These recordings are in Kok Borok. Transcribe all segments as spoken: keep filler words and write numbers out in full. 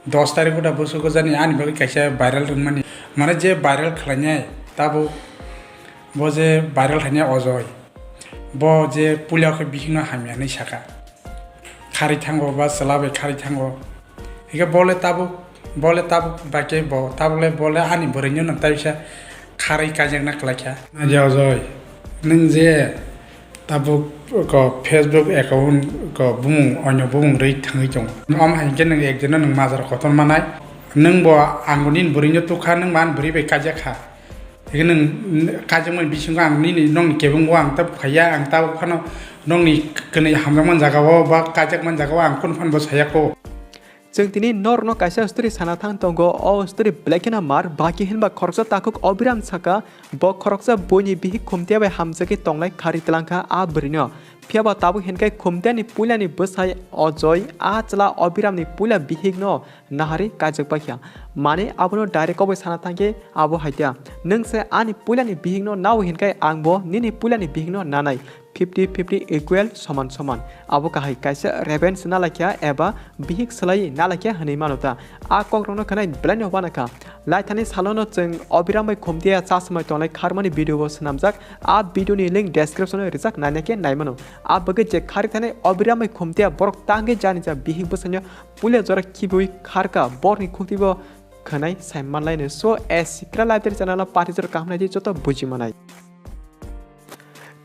Dos tarikh o da bwswk jani ani bagwi kaisa viral wngmani. Mane je viral khlainai tabuk, bo je viral khlainai Ojoi, bo je puila khe bihikno hamya hinwi saka. Kharwi thango ba chwla bai kharwi thango. Hingkhe bole tabuk, bole tabuk bai khe bo, tabukle bole ani bwrwino nang taisa kharwi kaijakna kwlaikha. Naidi Ojoi, nwng je tabuk ko Facebook account ko bumung, onyo bumung rwi thangwi tongo. Omo hai khe nwng ekdino nwng majra kotor manai. Nwng bo ang bo nini bwrwino tukha, nwng bo ani bwrwi bai kaijakha. Hingke nwng kajakmani bisingo ang nini nokni kebengbo ang ta phaiya, ang ta phano nokni kwnwi hamjakmani jagao ba kaijakmani jagao ang kunu phano bo saya kho. Chwng tini norokno kaisa story sana thang tongo, o story belai kheno mar, baki hinba khoroksa takhuk Obiram saka, bo khoroksa buini bihik Khumtiya bai hamjagwi tonglai kharwi twlangkha a bwrwino. Phiyaba tabuk hinkhai Khumtiyani puilani bwsai Ojoi a chwla Obiramni puila bihikno naharwi kaijak paikha. Mane abono direct koboi sana thangkhe abo hai ta, "Nwng se ani puilani bihikno nao hinkhai angbo nini puilani bihikno nanai, fifty fifty equal soman soman." Abo kahai kaisa revenge nalaikha eba bihik swlaiwi nalaikha hinwi mano ta. A kokrokno khwnai belaino uanakha. Laithani salono chwng Obiram bai Khumtiya chasmai tonglai kharmani video bo swnamjak. A video ni link description o rijak, naina khe naimano. A bagwi je kharwi thani Obiram bai Khumtiya borok tangwi janija bihik bwsaino puila jora khibiwi kharka, borni khuktibo khwnai saimanlaino. So, a sikra live channel o party jora kaham naidi joto buji manai.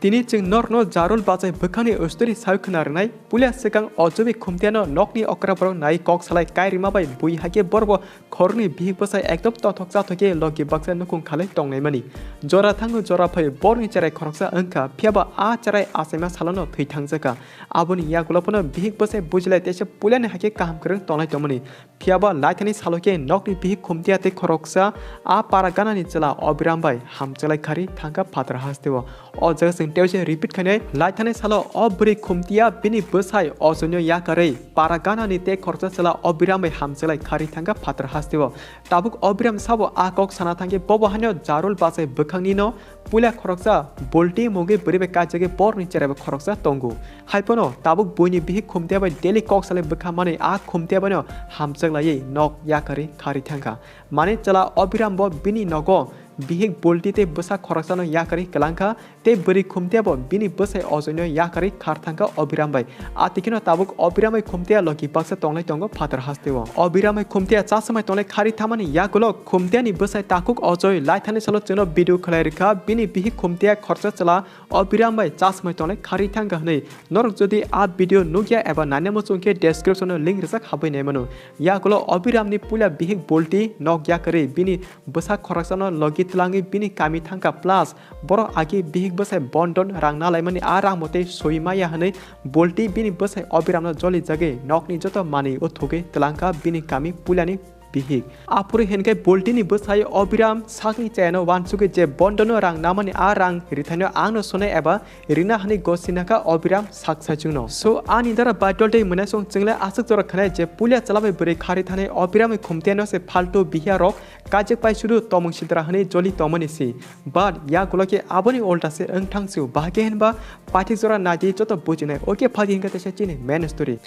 Tini chwng norokno Jarul bachai bwkhani story sawi khwna rwnai. Puila swkang Ojoi bai Khumtiyano nokni okra borok nai kok salai kairima bai bui hakhe borbo khoroknwi bihik bwsai ekdom tothok chathokhe logi baksa nukhung khalai tongnaimani. Jora thango jora phai borni cherai khoroksa wngkha, phiyaba a cherai achaima salono thwi thangjakha. Aboni yagulo phano bihik bwsai bujilai teisa puilani hakhe kaham kwrwng tonglai tongmani. Phiyaba laithani salo khe nokni bihik Khumtiya tei khoroksa a para ganani chwla Obiram bai hamchaklai kharwi thangkha phatar hasteo. O jaga chwng tei se repeat khainai, laithani salo o bwrwi Khumtiya bini bwsai Ojoino yakarwi para ganani tei khoroksa chwla Obiram bai hamchaklai kharwi thangkha phatar hasteo. Tabuk Obiram sabo a kok sana thangkhe bobo haino Jarul bachai bwkhangnino puila khoroksa Bolti mungwi bwrwi bai kaijagwi borni cherai bo khoroksa tongo. Hai phano tabuk buini bihik Khumtiya bai daily kok salai bwkha manwi a Khumtiya baino hamchaklaiwi nok yakarwi kharwi thangkha. Mane chwla Obiram bo bini nogo bihik Bolti tei bwsa khoroksano yakarwi kwlangkha tei bwrwi Khumtiya bo bini bwsai Ojoino yakarwi khar thangkha Obiram bai. Atikheno tabuk Obiram bai Khumtiya logi baksa tonglai tongo phatar hasteo. Obiram bai Khumtiya chasmai tonglai kharwi thamani yagulo Khumtiyani bwsai takhuk Ojoi laithani salo chwngno video khlai rwkha bini bihik Khumtiya khoroksa chwla Obiram bai chasmai tonglai kharwi thangkha hwnwi. Norok jodi a video nukya eba naina muchung khe description o link rijak habwi naimano. Yagulo Obiramni puila bihik Bolti nok yakarwi bini bwsa khoroksano logi twlangwi bini kami thangkha, plus borok agi bihik bwsai bondon rang nalaimani a rangbo tei soi maya hwnwi Bolti bini bwsai Obiramno jolijagwi nokni joto manwi uthugwi twlangkha bini kami puilani bihik. Aphuru hinkhai Boltini bwsai Obiram sakni chayano uansugwi je bondono rang namani a rang rithaino angno swnai eba rina hwnwi gosinakha Obiram sak saichungno. So ani dara baitol tei mwnaisong chwngle aswk jora khwnai je puila chwla bai bwrwi kharwi thani Obiram bai Khumtiyano se phaltu bihiya rok kajak pai sudu tomung sidra hwnwi joli tongmani si. But yagulo khe aboni ulta se wng thang sio, bahai khe hinba paithik jora naidi joto bujinai. Oke phagi hinkhe teisa chini main story.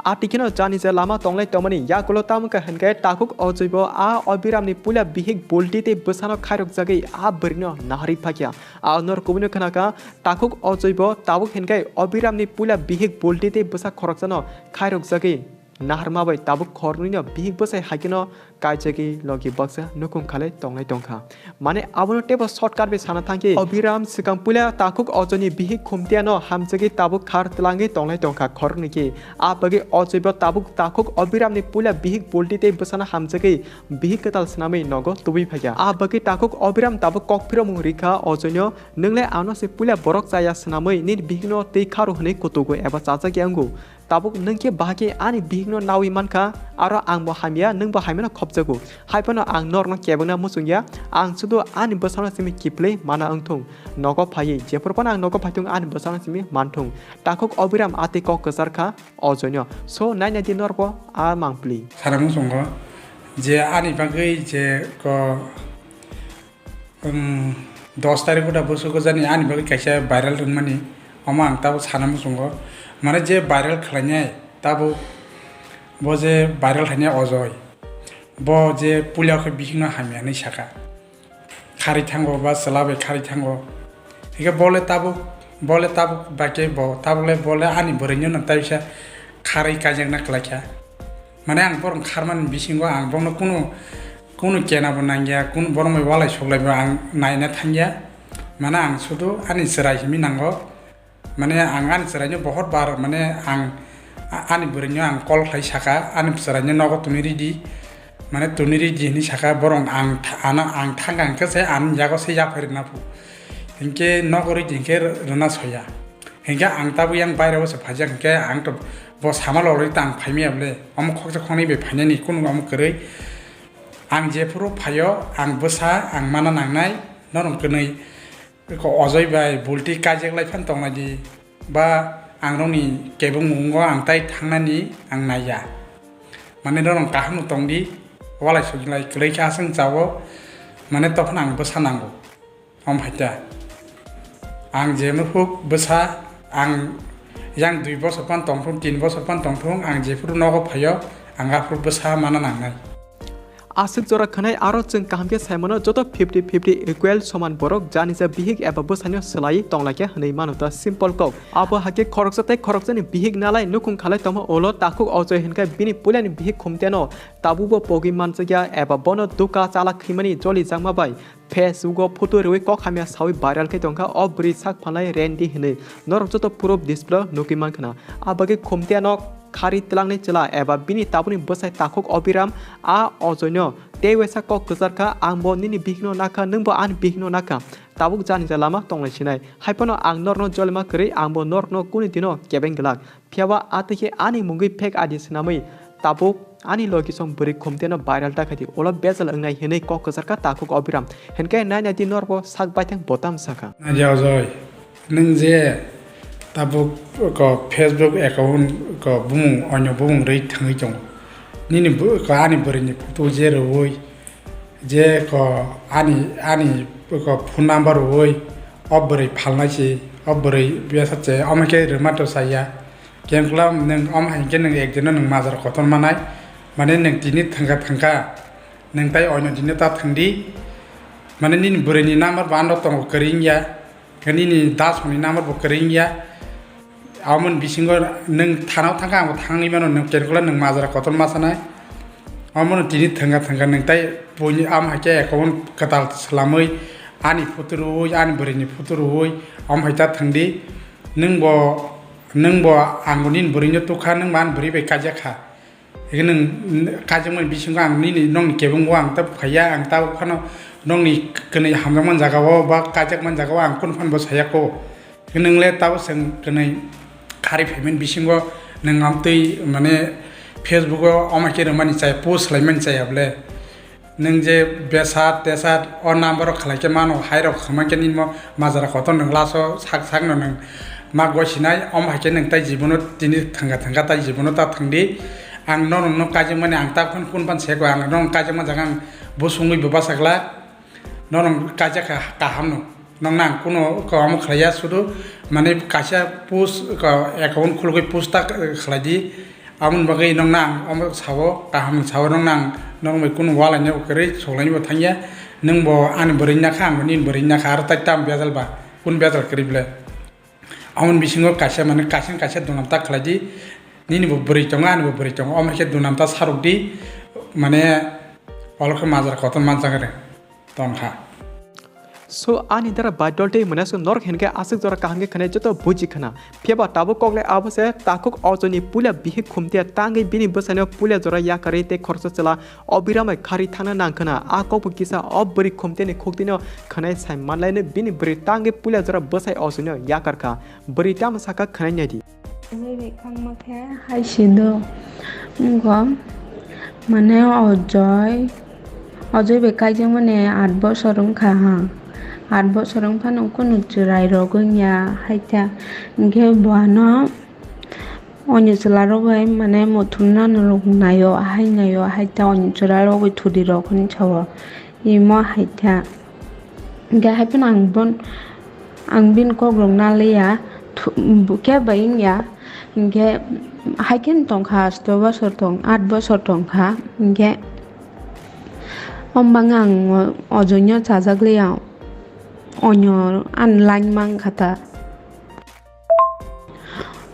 Atikheno jani je lama tonglai tongmani yagulo tamo khe hinkhe takhuk Ojoibo a Obiramni puila bihik Bolti tei bwsano khairokjagwi a bwrwino naharwi phakya. A norok kubuino khnakha takhuk Ojoibo tabuk hinkhe Obiramni puila bihik Bolti tei bwsa khoroksano khairokjagwi naharma bai tabuk khornwino bihik bwsai haikeno kaijagwi logi baksa nukhung khalai tonglai tongkha. Mane abono teibo shortcut bai sana thangkhe Obiram swkang puila takhuk Ojoini bihik Khumtiyano hamjagwi tabuk khar twlangwi tonglai tongkha khoroknwi khe. A bagwi Ojoibo tabuk takhuk Obiramni puila bihik Bolti tei bwsano hamjagwi bihik kwtal swnamwi nogo tubui phaikha. A bagwi takhuk Obiram tabuk kok phiromung rikha Ojoino, "Nwngla ano se puila borok chaya swnamwi nini bihikno twi kharo hwnwi kutugo eba chajakya wngo. Tabuk nwng khe bahai khe ani bihikno nawi mankha, aro angbo hamya, nwngbo hamyano khopjago. Hai phano ang norokno kebengna muchungya, ang sudu ani bwsano simi kiphilwi mana wngthung. Nogo phaiwi jephuru phano ang nogo phaithung ani bwsano simi manthung." Takhuk Obiram atwi kok kwcharkha Ojoino. So, naina di norokbo a mangpili. Sana muchungo je ani bagwi je ko Wng, dos tarikh o da bwswk jani ani bagwi kaisa viral wngmani, omo ang tabuk sana muchungo. Mane je viral khlainai tabuk, bo je viral khlainai Ojoi, Bo je puila khe bihikno hamya hinwi sakha. Kharwi thango ba chwla bai kharwi thango. Hingkhe bole tabuk, bole tabuk bai khe bo, tabukle bole ani bwrwino no taisa kharwi kaijakna kwlaikha. Mane ang borok kharmani bisingo ang bono kunu, kunu kenabo nangya, kunu borok bai walai suklaibo ang naina thangya. Mane ang sudu ani chwrai hinwi nango. Mane ang ani chwraino bohot bar, mane ang a-, ani bwrwino ang call khlai saka, ani chwraino nogo tongwi ridi, mane tongwi ridi hinwi saka, borok ang tha-, ano ang thangkha hwnkhe se ani yago se yapharina phu. Hinkhe nogo ridi hinkhe rwna soya. Hinkhe ang tabuk yang baireo se phaijak hinkhe ang to bo sama logori ta ang phaimaya bole. Omo khoksa khoknwi bai phainani kunu omo kwrwi. Ang jephuru phaio ang bwsa ang mana nangnai norok kwnwi. Eko Ojoi bai bulti kaijak lai phano tongnaidi ba ang rokni kebengmungo ang tai thangnani ang naiya. Mane norok kaham no tongdi, walai sugilai kwlwi khe aswk chao, mane tophano ang bwsa nango. Om haita. Ang jemon huk bwsa ang yang dui bosor phano tongthung, tin bosor phano tongthung, ang jephuru nogo phaio ang aphuru bwsa mana nangnai. Aswk jora khwnai aro chwng kaham khe sai mano, joto fifty fifty equal soman borok janisa bihik eba bwsaino swlaiwi tonglaikha hwnwi mano ta simple kok. Abo hakhe khoroksa tei khoroksani bihik nalai nukhung khalai tongma ulo takhuk Ojoi hinkhe bini puilani bihik Khumteno tabukbo pogwi manjakya eba bono duka chala khwimani jolijakma bai Facebook o photo rwui kok hamya saui viral khe tongkha o bwrwi sak phalnai Randy hinwi. Norok joto proof display o nugwi mankha. A bagwi Khumteno kharwi twlangni chwla eba bini tabukni bwsai takhuk Obiram a Ojoino tei waisa kok kwchar kha, "Ang bo nini bihikno nakha, nwng bo ani bihikno nakha. Tabuk janisa lama tonglai sinai. Hai phano ang norokno jolima kwrwi, ang bo norokno kunu dino kebeng glak." Phiya ba a twi khe ani mungwi fake I D swnamwi tabuk ani location bwrwi Khumteno viral ta khaidi, ulo bejal wngnai hinwi kok kwchar kha takhuk Obiram. Hinkhe nai nai di norbo sak baithang botam sakha. Naidi Ojoi, nwng je tabuk ko Facebook account ko bumung onyo bumung rwi thangwi tongo. Nini bo-, ko ani bwrwini photo je rwui, je ko ani, ani ko phone number rwui, o bwrwi phalnai si, o bwrwi biyasa che, omo khe rwma to saya. Kengklam nwng omo hai khe nwng ekdino nwng majra kotor manai, mane nwng tini thangkha thangkha, nwng tai oino dino ta thangdi, mane nini bwrwini number bo ano tongo kwrwi wngya. Khe nini dasongni number bo kwrwi wngya. Aboni bisingo nwng thanao thangkha, ang bo thangwi mano, nwng kenkolo nwng majra kotor ma sanai. Omono tini thangkha thangkha nwng tai buini ama hai khe account kwtal swlamwi ani photo rwui, ani bwrwini photo rwui, omo hai ta thangdi. Nwng bo, nwng bo ang bo nini bwrwino tukha, nwng bo ani bwrwi bai kaijakha. Hingkhe nwng kaijakmani bisingo ang nini, nokni kebengbo ang ta phaiya, ang ta phano nokni kwnwi hamjakmani jagao ba kaijakmani jagao ang kunu phano bo sayako. Hingkhe nwng le tabo chwng kwnwi kharwi phaimani bisingo nwng amtwi mane Facebook o omo khe rwmani chaya, post khlaimani chaya bole. Nwng je besat tesat o number o khlai khe mano, hai rok khama khe nini mo majra kotor nwng laso sak sak no nwng ma gosinai, omo hai khe nwng tai jibono tini thangkha thangkha tai jibono ta thangdi. Ang norok no kaijakmani ang ta phano kun phan seko, ang norok kaijakma jaga ang busungwi bo bachakla, norok kaijak kha kaham no. Nokno ang kuno kaham khlaiya, sudu mane kaisa post, ka account khulugwi post ta khlai di. Aboni bagwi nokno ang omo sao, kaham sao, nokno ang, nokno bai kuno walaina bo kwrwi, soglaina bo thangya. Nwng bo ani bwrwi nakha, ang bo nini bwrwi nakha, aro tai tam bejal ba, kun bejal kwrwi ble. Aboni bisingo kaisa mane kaisa kaisa dunam ta khlai di. Nini bo bwrwi tongo, ani bo bwrwi tongo, omo hai khe dunam ta sarok di, mane olo khe majra kotor manjak rw. Tongkha. So ani dara bai dol tei mwnaswk norok hinkhe aswk jora kaham khe khwnai joto buji khna. Phiya ba tabuk kok le abo se takhuk Ojoini puila bihik Khumtiya tangwi bini bwsaino puila jora yakarwi tei khoroksa chwla Obiram bai kharwi thangna nang khna. A kokbo kisa o bwrwi Khumtiyani khuktwino khwnai sai manlaino bini bwrwi tangwi puila jora bwsai Ojoino yakar kha. Bwrwi tamo sakha khwnai naidi. Bwrwi khangma khe hai si do. Wngkha mane Ojoi, Ojoi bai kaijakmani aat bosor wngkha ha. Aat bosor wngphano kunu chwrai rok wngya hai khe. Hinkhe bo ano oni chwla rok bai mane muthungna norok naio, hai naio, hai ta oni chwrai rok bai thudi rok hinwi sao. Imo hai ta. Hinkhe hai phano ang bon, ang bini kok rok naliya, thu-, khe bai wngya, hinkhe hai khe tongkha, asto bosor tong, aat bosor tongkha, hinkhe Om bang ang o-, ojoino chajak liya, onyo an line mang kha ta.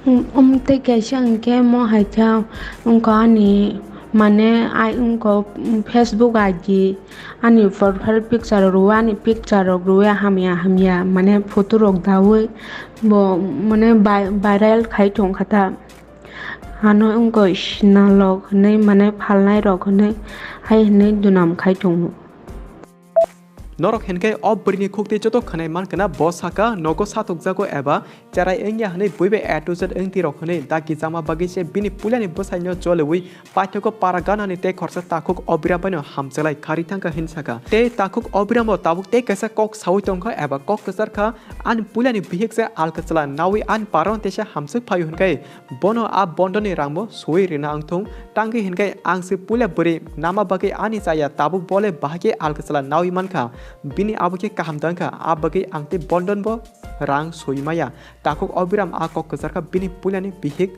Um, um, tei kaisa hwnkhe mo hai khe wngkha ani, mane, ai wngkha, um, Facebook I D, ani profile picture rok rwui, ani picture rok rwui hamya hamya, mane, photo rok daui bo, mane, vi-, viral khai tong kha ta. Ano wngkha sinalok hinui, mane, phalnai rok hinui, hai hinui dunam khai tongo. Norok hinkhe o bwrwini khukti joto khwnai mankha na, bo saka nogo satokjago eba cherai wngya hinui, bui bai A to Z wngti rok hinui dagi jama bagwi se bini puilani bwsaino choliui paithago para ganani tei khorsa takhuk Obiram baino hamchalai khari thangkha hin saka. Tei takhuk Obiram bo tabuk tei kaisa kok saui tongkha eba kok kwchar kha, ani puilani bihik se alka chwla naui ani parano teisa hamswk phaio hinkhai, bono a bondoni rangbo suui rina wngthung, tangwi hinkhai ang se puila bwrwi nama bagwi ani chaya tabuk bole bahai khe alka chwla naui mankha, bini abo khe kaham tangkha, a bagwi ang tei bondonbo rang suui maya. Takhuk Obiram a kok kwchar kha bini puilani bihik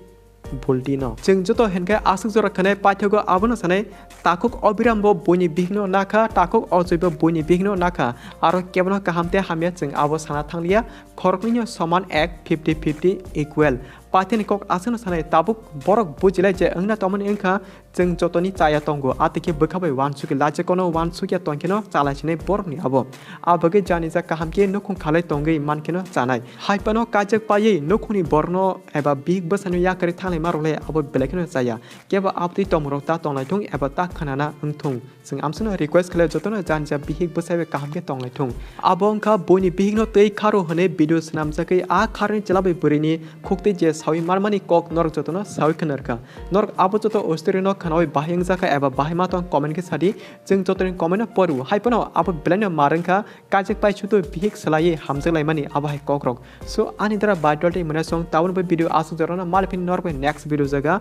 Bulti no. Chwng joto hinkhe aswk jora khwnai paithago abono sanai, takhuk Obiram bo buini bihikno nakha, takhuk Ojoy bo buini bihikno nakha, aro kebono kaham tei hamya chwng abo sana thangliya, khoroknwino soman ek, fifty fifty equal. Paithani kok aswkno sanai, tabuk borok bujilai je wngna tongmani wngkha, chwng jotoni chaya tongo, atwikhe bwkha bai uansukya, lachekono uansukya tongkheno chalaisinai borokni abo. A bagwi janijak kaham khe nukhung khalai tongwi mankheno chanai. Hai phano kaichak paiwi nukhungni borokno eba bihik bwsaino yakarwi thanglaima rwlai abo belai kheno chaya. Kebo abtwi tongmungrok ta tonglaithung eba ta khwnana wngthung. Chwng amsano request khlai jotono janijak bihik bwsai bai kaham khe tonglaithung. Abo wngkha buini bihikno twi kharo hwnwi video swnamjagwi a kharni chwla bai bwrwini khuktwi je saui manmani kok norok jotono saui khwnarkha. Norok abo joto story no khwnaui bahai wngjakha eba bahai ma tong comment khe sadi. Chwng jotoni comment no poru. Hai phano abo belai no mar wngkha. Kaichak pai sudu bihik swlaiwi hamjak laimani abo hai kokrok. So, ani dara bai dol tei mwnasong tabuk bai video aswk jorano malphini norok bai next video jaga.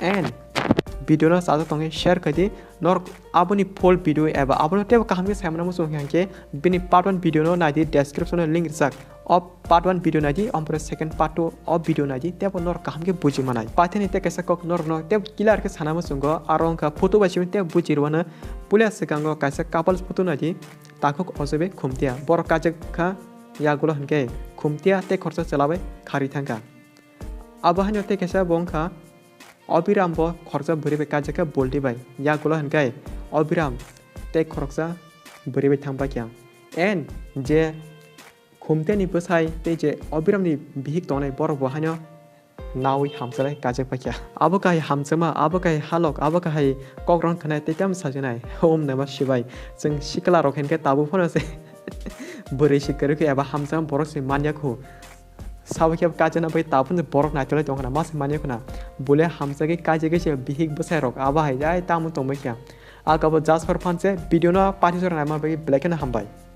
And video no sajak tongwi share khai di. Norok aboni full video eba abono teibo kaham khe saimano muchung hinkhe bini part one video no nai di, description o link rijak. O part one video nai di, ompore second part two o video nai di, teibo norok kaham khe buji manai. Paithani tei kaisa kok norokno teibo clear khe sana muchungo, aro wngkha photo bai simi teibo buji rwano. Puila swkango kaisa couple photo nai di, takhuk Ojoy bai Khumtia. Borok kaichak kha, yagulo hinkhe Khumtia tei khorsa chwla bai khari thangkha. Abo haino tei kaisa bo wngkha Obiram bo khoroksa bwrwi bai kaijakha Bulti bai. Yagulo hinkhe Obiram tei khoroksa bwrwi bai thang paikha. And je Khumtiani bwsai tei je Obiramni bihik tongnai borok bo haino naui hamchalai kaijak paikha. Abo kahai hamchama, abo kahai halok, abo kahai kokrok khwnai tei tamo sajwnai. Om Namah Shivaya. Chwng sikla rok hinkhe tabuk phano se bwrwi se kwrwi khe eba hamchama borok se manya khu. Sabo khe kachana bai tabuk borok naitolai tongkhna, ma se manya khuna. Bole hamchagwi kaijagwi se bihik bwsai rok abo hai jai tamo tongbai kha. Agabo just for fun se video no pathi jora naima bagwi belai kheno hambai.